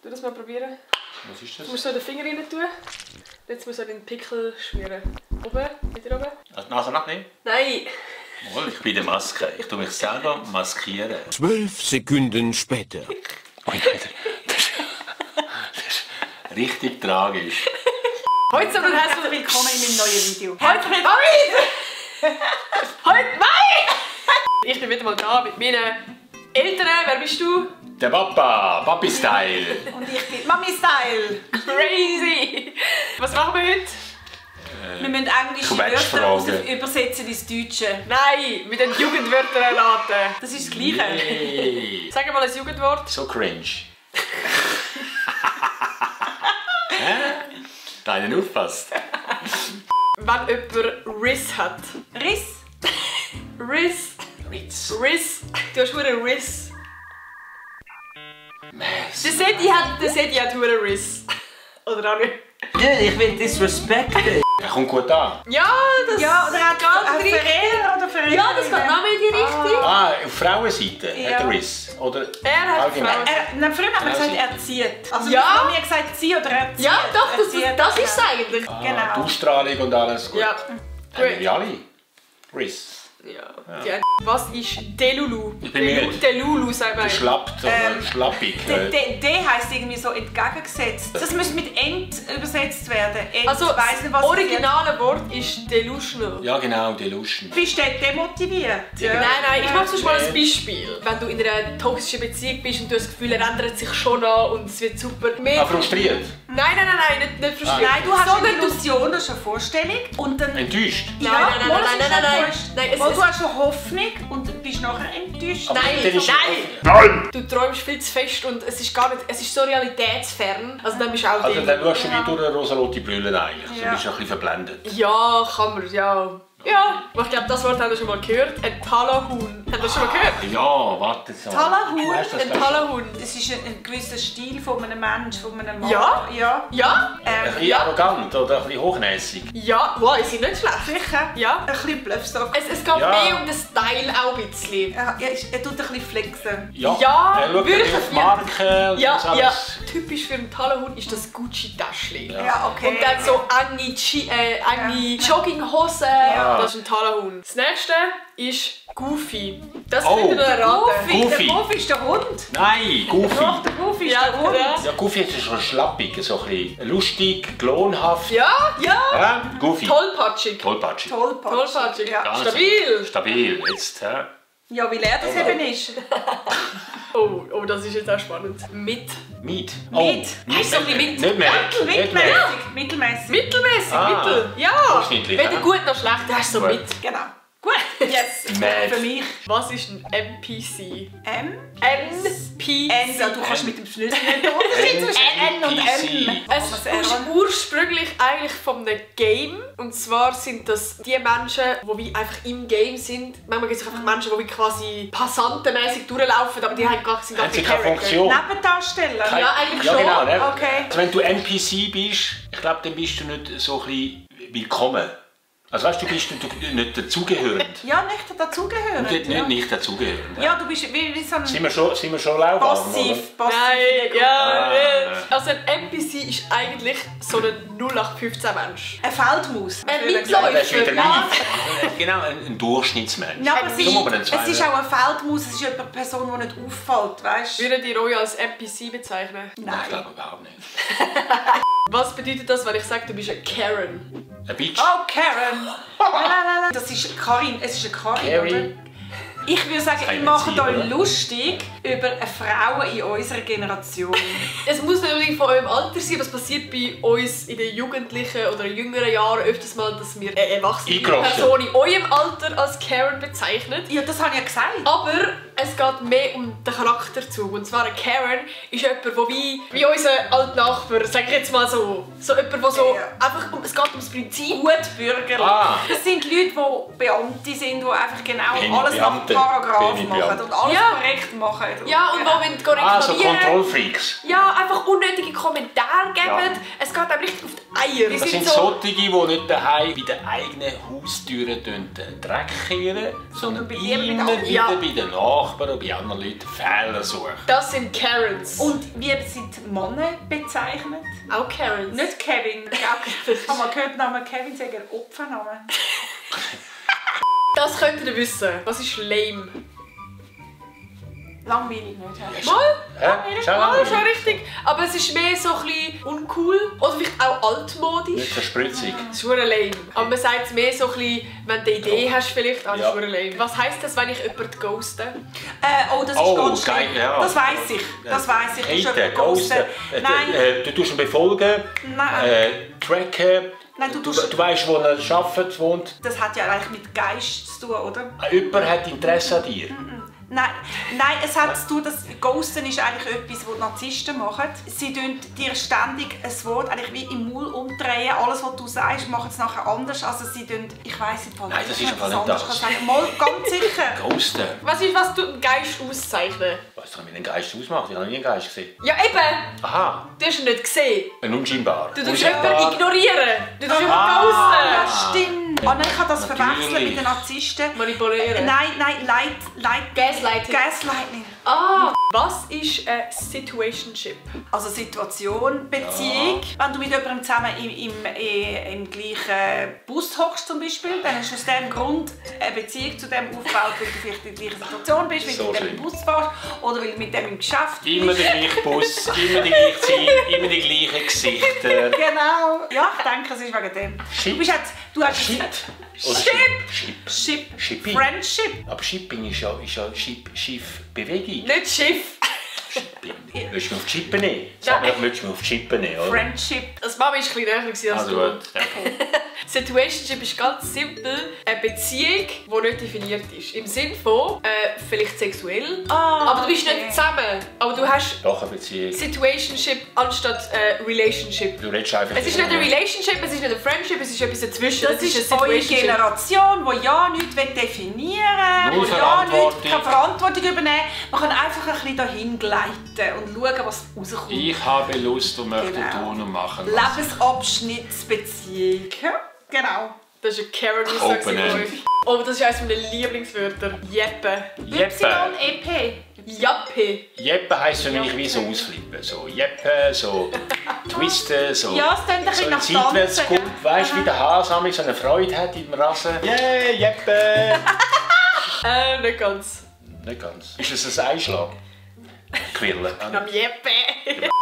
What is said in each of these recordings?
Du das mal probieren. Was ist das? Du musst so den Finger rein tun. Jetzt musst du den Pickel schmieren. Oben, wieder oben. Also Nase nachnehmen? Nein! Wohl, ich bin der Maske. Ich tue mich selber maskieren. 12 Sekunden später. Oh, das ist richtig tragisch. Heute so Herzlich willkommen in meinem neuen Video. Heute nein! Ich bin wieder mal da mit meinen Eltern. Wer bist du? Der Papa, Papi-Style. Und ich bin Mami-Style. Crazy! Was machen wir heute? Wir müssen englische Wörter übersetzen ins Deutsche. Nein, mit den Jugendwörtern erraten. Das ist das Gleiche. Nee. Sag mal ein Jugendwort. So cringe. Deinen aufpasst. Wenn jemand Riss hat. Riss? Riss. Ritz. Riss. Du hast einen Riss. Mess. Der Seti hat einen Riss. Oder auch nicht? Ich will disrespecten. Er kommt gut an. Ja, das Ja, oder hat geht in die Richtung. Verehrer oder Verehrer? Ja, das geht noch in die Richtung. Ah, auf Frauenseite Ja. hat er Riss. Oder Er hat allgemein? Frauen. Früher hat man gesagt, er zieht. Also Ja. wir haben mir gesagt, sie oder er zieht. Ja, doch, Er das zieht. ist es eigentlich. Ah, Genau. die Ausstrahlung und alles. Gut. Ja. Haben wir alle? Riss. Ja. Ja. Was ist Delulu? Ich bin müde. Delulu, sagt man. Geschlappt oder schlappig. D heisst irgendwie so entgegengesetzt. Das müsste mit ent übersetzt werden. Ent, Also, weiss nicht, das was originale Wort ist delusional. Ja genau, Delusion. Bist du demotiviert? Ja. Nein, ich mache mal ein Beispiel. Wenn du in einer toxischen Beziehung bist und du das Gefühl, er ändert sich schon an und es wird super. Ah, frustriert. Nein, nicht frustriert. Nein, du hast eine Sondern Illusion, du hast eine Vorstellung und dann... Enttäuscht. Nein, nein, Weil du hast eine Hoffnung und bist nachher enttäuscht. Aber Nein, dann ist- nein! Du träumst viel zu fest und es ist gar nicht, es ist so realitätsfern. Also dann bist du auch Also dann Delulu. schaust du wie durch eine rosarote Brille eigentlich. Also, Ja. du bist ein bisschen verblendet. Ja, kann man, ja. Ja, ich glaube, das Wort habt ihr schon mal gehört. Ein Talahun. Habt ihr das schon mal gehört? Ja, warte so. Talahun? Du hast das Ein gleich schon. Talahun. Das ist ein gewisser Stil von einem Menschen, von einem Mann. Ja? Ja. Ja? Ein bisschen arrogant oder ein bisschen hochnäsig. Ja, wow, ist nicht schlecht. Sicher? Ja. Ein bisschen Bluffstock. Es geht Ja. mehr um den Style auch ein bisschen. Ja, er tut ein bisschen flexen. Ja, Ja, er schaut ein wirklich, bisschen auf die ja. Marke und Ja, das ja. alles. Typisch für einen Talahun ist das Gucci-Täschchen. Ja. Ja, okay. Und dann so enge Jogginghosen. Ja. Das ist ein Talahun. Das nächste ist Goofy. Das Oh. könnt ihr noch erraten. Goofy. Der Goofy ist der Hund. Nein, Goofy. Doch, der Goofy ist Ja, der Hund. ja. Ja, Goofy ist schon schlappig, so ein bisschen lustig, klonhaft. Ja, ja. Ja, Goofy. Tollpatschig. Tollpatschig. Tollpatschig. Ja. Ganz Stabil. Stabil, jetzt. Hä? Ja, wie leer das eben ist. Oh, das ist jetzt auch spannend. Mit. Meat. Meat. Heißt so ein bisschen mit. Nicht mehr. Nicht mehr. Mittelmäßig. Mittelmäßig, Ah. Mittel. Ja. Durchschnittlich, Weder ja. gut noch schlecht, du hast so Gut. mit. Genau. Gut. Yes. Mad. Für mich. Was ist ein NPC? NPC. NPC. Ja, du kannst mit dem Schlüssel nicht den Unterschied zwischen N und M. Es ist ursprünglich eigentlich von einem Game. Und zwar sind das die Menschen, die wie einfach im Game sind. Manchmal gibt es einfach Menschen, die wie quasi passantenmäßig durchlaufen, aber die haben gar, sind gar Haben sie keine keine Charakter. Funktion? Nebendarsteller. Ja, eigentlich Ja, schon. genau. Ne? Okay. Also, wenn du NPC bist, ich glaube, dann bist du nicht so ein bisschen willkommen. Also weißt du, bist nicht dazugehörend. Ja, nicht dazugehören. Nicht dazugehörend. Ja, du bist wie so ein Sind wir schon lauwarm, passiv. Nein, Figur. ja. Ah. Also ein NPC ist eigentlich so ein 0815 Mensch. Eine Feldmaus. Ein natürlich. Ja, das ist Mitläufer. wieder Ja. live. Genau, ein Durchschnittsmensch. Ja, aber So es muss man dann ist, sagen. es ist auch eine Feldmaus, es ist eine Person, die nicht auffällt, weißt du? Würdet ihr euch als NPC bezeichnen? Nein, ich glaube überhaupt nicht. Was bedeutet das, wenn ich sage, du bist eine Karen? Ein Bitch. Oh, Karen! Nein. Das ist Karin, es ist eine Karin, Carrie. oder? Ich würde sagen, Keine ihr macht Erziehung, euch oder? lustig über eine Frau in unserer Generation. Es muss nicht unbedingt von eurem Alter sein, aber es passiert bei uns in den jugendlichen oder jüngeren Jahren öfters mal, dass wir eine erwachsene Eingerostet. Person in eurem Alter als Karen bezeichnen. Ja, das habe ich ja gesagt. Aber es geht mehr um den Charakterzug. Und zwar eine Karen ist jemand, der wie unser alter Nachbar, sage ich jetzt mal so jemand, der so Ja. einfach, es geht ums Prinzip. Gut bürgerlich. Ah. Das sind Leute, die Beamte sind, die einfach genau Keine alles nach Beamte. Paragraph Keine machen Beamte. und alles Ja. korrekt machen. Ja, und Genau. wo wir korrekt Ah, so reklamieren. Kontrollfreaks. Ja, einfach unnötige Kommentare geben. Ja. Es geht einem richtig auf die Eier. Das sind solche, die nicht daheim bei den eigenen Haustüren den Dreck kehren, sondern bei dir, bei den immer anderen. wieder Ja. bei den Nachbarn Nachbarn und bei anderen Leuten Fehler sucht. Das sind Karens. Und wie sind Männer bezeichnet? Auch Karens. Nicht Kevin. Ich habe mal gehört, den Namen Kevin sagen Opfernamen. Das könntet ihr wissen. Was ist lame? Langweilig nicht. Mal? Schau Mal, mal. schon richtig. Aber es ist mehr so ein bisschen uncool. Oder vielleicht auch altmodisch. Nicht so spritzig. Das ist verdammt lame. Aber man sagt es mehr so ein bisschen, wenn du eine Idee hast vielleicht, das ist Ja. verdammt lame. Was heisst das, wenn ich jemanden ghoste? Oh, das ist Oh, ganz geil, schlimm. ja. Das weiss ich. Das weiss ich. Du hast Haten, jemanden ghosten. ghosten. Nein. Du tust ihn befolgen, Nein. tracken. Nein, Du weißt, wo er arbeitet, wohnt. Das hat ja eigentlich mit Geist zu tun, oder? Jemand hat Interesse an dir. Nein, es hat zu tun, dass Ghosten ist eigentlich etwas, was die Narzissten machen. Sie tun dir ständig ein Wort eigentlich wie im Maul umdrehen. Alles, was du sagst, machen sie nachher anders. Also sie tun, ich weiss nicht, Nein, das ist ob einfach nicht anders das. kann sagen. Mal ganz sicher. Ghosten. Was ist, was tut einen Geist auszeichnen? Was soll mit einem Geist ausmachen? Ich habe nie einen Geist gesehen. Ja eben! Aha, Du hast ihn nicht gesehen. ein unscheinbar. Du tust jemanden ignorieren. Du tust jemanden ghosten. Ja, stimmt. Oh nein, ich habe das Natürlich. verwechselt mit den Narzissten. Manipulieren. Nein, Gaslighting. Gaslighting. Ah, was ist ein Situationship? Also Situation, Beziehung. Wenn du mit jemandem zusammen im gleichen Bus hockst zum Beispiel, dann hast du aus diesem Grund eine Beziehung zu dem aufgebaut, weil du vielleicht in der gleichen Situation bist, weil So du mit dem schön. im Bus fährst oder weil du mit dem im Geschäft bist. Immer der gleiche Bus, immer die gleiche Zeit, immer die gleichen Gesichter. Genau. Ja, ich denke, es ist wegen dem. Shit. Du hast Shit. Oder Ship. Ship. Shipping. Friendship. Aber Shipping ist ja Schiffbewegung. Nicht Schiff. Shipping. Willst du mich auf die Chippen nehmen? Sag mir, willst du mich auf die Chippen nehmen, oder? Friendship. Das Mama war ein bisschen näher als Also du. gut. Situationship ist ganz simpel eine Beziehung, die nicht definiert ist. Im Sinne von, vielleicht sexuell, aber du bist okay. nicht zusammen. Aber du hast Doch eine Beziehung. Situationship anstatt Relationship. Du redest einfach. Es ist nicht eine Relationship, es ist nicht eine Friendship, es ist etwas dazwischen. Das ist eure Generation, die ja nichts definieren will, Null die ja Verantwortung. keine Verantwortung übernehmen. Man kann einfach ein bisschen dahin gleiten und schauen, was rauskommt. Ich habe Lust und möchte Genau. tun und machen. was Lebensabschnittsbeziehung. Genau. Das ist ein Karen Open End. Oh, das ist eines meiner Lieblingswörter. Jeppe. Jeppe. YEP. Jappe. Jeppe heisst für mich wie so ausflippen. So Jeppe, so twisten, so. Ja, es klingt ein bisschen so nach in seitwärts Tanzen, kommt, weißt du, wie der Hase so eine Freude hat im Rasen. Yeah, Jeppe! Nicht ganz. Nicht ganz. Ist es ein Einschlag? Quirlen. Am Jeppe.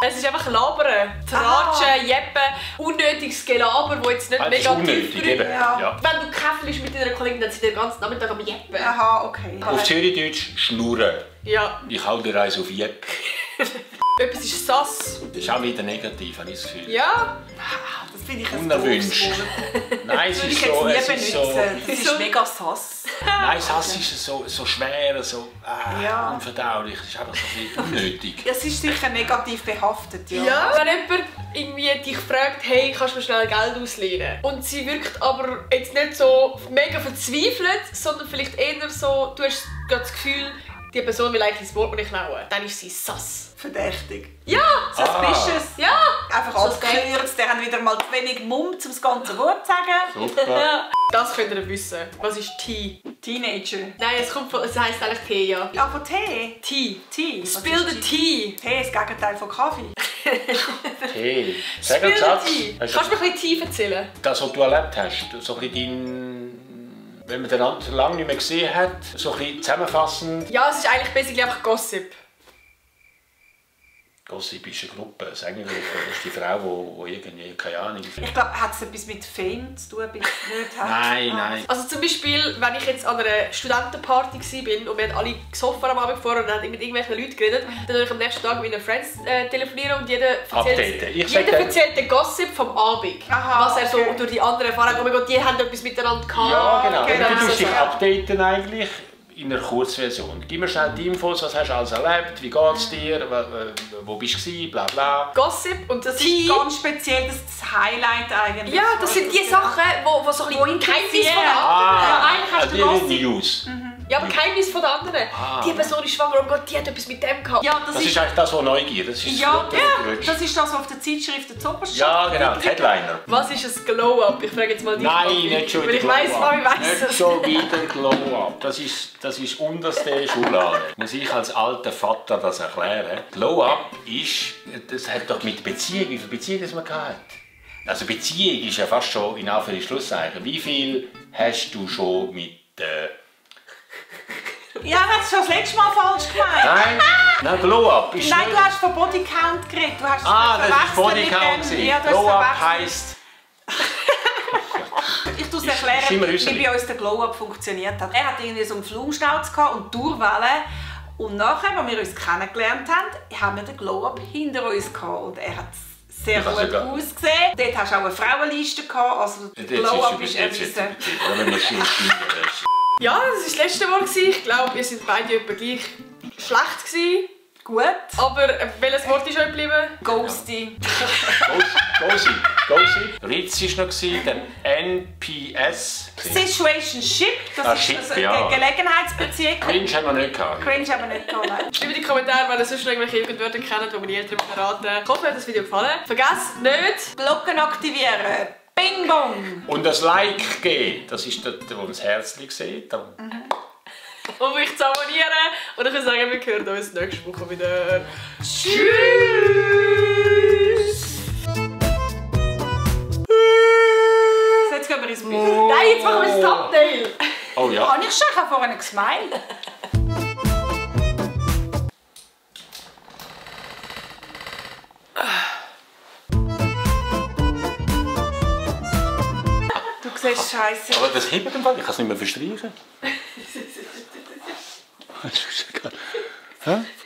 Es ist einfach Labern. Tratschen, Jeppe, unnötiges Gelaber, das jetzt nicht Das ist mega unnötig, tief eben. Ja. Ja. Wenn du käffelst mit deiner Kollegin, dann sind die den ganzen Nachmittag am Jeppe. Aha, okay. Auf Zürichdeutsch schnurren. Ja. Ich hau dir eins auf Jeppe. Etwas ist sass. Das ist auch wieder negativ, habe ich das Gefühl. Ja. Das finde ich ein Unerwünscht. doofes Wort. Nein, es Das würde ist ich so. jetzt Es nie ist so benutzen. Das ist mega sass. nein, Sass ist so schwer, so Ja. unverdaulich. Es ist einfach so ein bisschen unnötig. Es ist sicher negativ behaftet, ja. Ja. Wenn jemand irgendwie dich fragt, hey, kannst du mir schnell Geld ausleihen? Und sie wirkt aber jetzt nicht so mega verzweifelt, sondern vielleicht eher so, du hast gerade das Gefühl, die Person will eigentlich das Wort nicht klauen. Dann ist sie sass. Verdächtig. Ja! Suspicious. Ja! Einfach Suspekt. abgekürzt, der hat wieder mal zu wenig Mumm, um das ganze Wort zu sagen. Super. Das könnt ihr wissen. Was ist Tee? Teenager. Nein, es heisst eigentlich Tee, ja. Ja, von Tee. Tee. Tee. Was Spill ist the tea. Tee ist das Gegenteil von Kaffee. Tee. Sag Spill einen the Satz. tea. Hast Kannst du du mir ein bisschen Tee erzählen? das, was du erlebt hast, so ein bisschen wenn man den anderen lange nicht mehr gesehen hat, so ein bisschen zusammenfassend. Ja, es ist eigentlich basically einfach Gossip. Gossip ist eine Gruppe, eine Gruppe. Das ist die Frau, die irgendwie, keine Ahnung. Ich glaube, hat es etwas mit Fame zu tun? Nicht hat? Nein, nein. Also zum Beispiel, wenn ich jetzt an einer Studentenparty war und wir haben alle gesoffen am Abend vorher und dann mit irgendwelchen Leuten geredet, dann habe ich am nächsten Tag mit meinen Friends telefonieren und jeder Updaten. Ich jeder sag dir- erzählt den Gossip vom Abend. Aha, was er so okay. durch die anderen erfahren hat. Oh mein Gott, die haben etwas miteinander gehabt. Ja, genau. genau. Du tust dich Ja. updaten eigentlich in einer Kurzversion. Gib mir schnell die Infos, was hast du alles erlebt, wie geht es dir, wo bist du gewesen, bla bla. Gossip und das Tee. ist Ganz speziell das Highlight eigentlich. ja, das sind die Sachen, wo so ein bisschen Geheimnis von interessieren. anderen. Ja, eigentlich hast also du die Gossip. News. Ja, aber Geheimnis von der anderen. Die Person ist schwanger, oh Gott, die hat etwas mit dem gehabt. Ja, Das ist eigentlich das, was Neugier. Das ist das ist das, was auf der Zeitschrift zuoberst. Ja, genau, die Headliner. Was ist ein Glow-Up? Ich frage jetzt mal dich. Nein, Papi. nicht schon Weil wieder ich weiss, Mami weiss Nicht es. schon wieder Glow-Up. Das ist unterste Schublade. Muss ich als alter Vater das erklären? Glow-Up ist, das hat doch mit Beziehung, wie viele Beziehungen man hat. Also Beziehung ist ja fast schon in Anführungszeichen. Wie viel hast du schon mit... Ja, das hast du schon das letzte Mal falsch gemeint. Nein, Glow-Up ist Nein, nicht... du hast von Bodycount geredet. Du hast das ist verwechselt mit Bodycount. dem- Ja, du hast Glow-Up verwechselt. heisst... Ich muss ist immer erklären, äußerlich. wie bei uns der Glow-Up funktioniert hat. Er hatte irgendwie so einen Flumschnauz und Durchwellen. Und nachher, als wir uns kennengelernt haben, haben wir den Glow-Up hinter uns gehabt. Und er hat sehr Ja, gut sogar. ausgesehen. Dort hast du auch eine Frauenliste gehabt. Also der Glow-Up ist erwiesen. Ja, das war das letzte Mal. Ich glaube, wir sind beide etwa gleich schlecht gewesen. Gut. Aber welches Wort ist euch geblieben? Ghosty. Gosi. Ritz war noch, dann NPS. Situationship. Das Ah, ist Ship, also ja. eine Gelegenheitsbeziehung. Cringe haben wir nicht gehabt. Cringe aber nicht gehabt. Schreibt in die Kommentare, wenn ihr sonst noch irgendwelche Jugendwörter kennt, die meine Eltern verraten. Ich hoffe, euch hat das Video gefallen. Vergesst nicht, Glocken aktivieren. Bing bong. Und das Like geben, das ist dort, wo man das Herzchen sieht. um mich zu abonnieren. Und ich würde sagen, wir hören uns nächste Woche wieder. Tschüss. So, jetzt gehen wir ins Bild. Nein, jetzt machen wir das Thumbnail! Oh ja. Habe ich schon? Ich habe vorhin gesmiled. Du siehst scheiße. Aber das hebt im Fall, ich kann es nicht mehr verstreichen.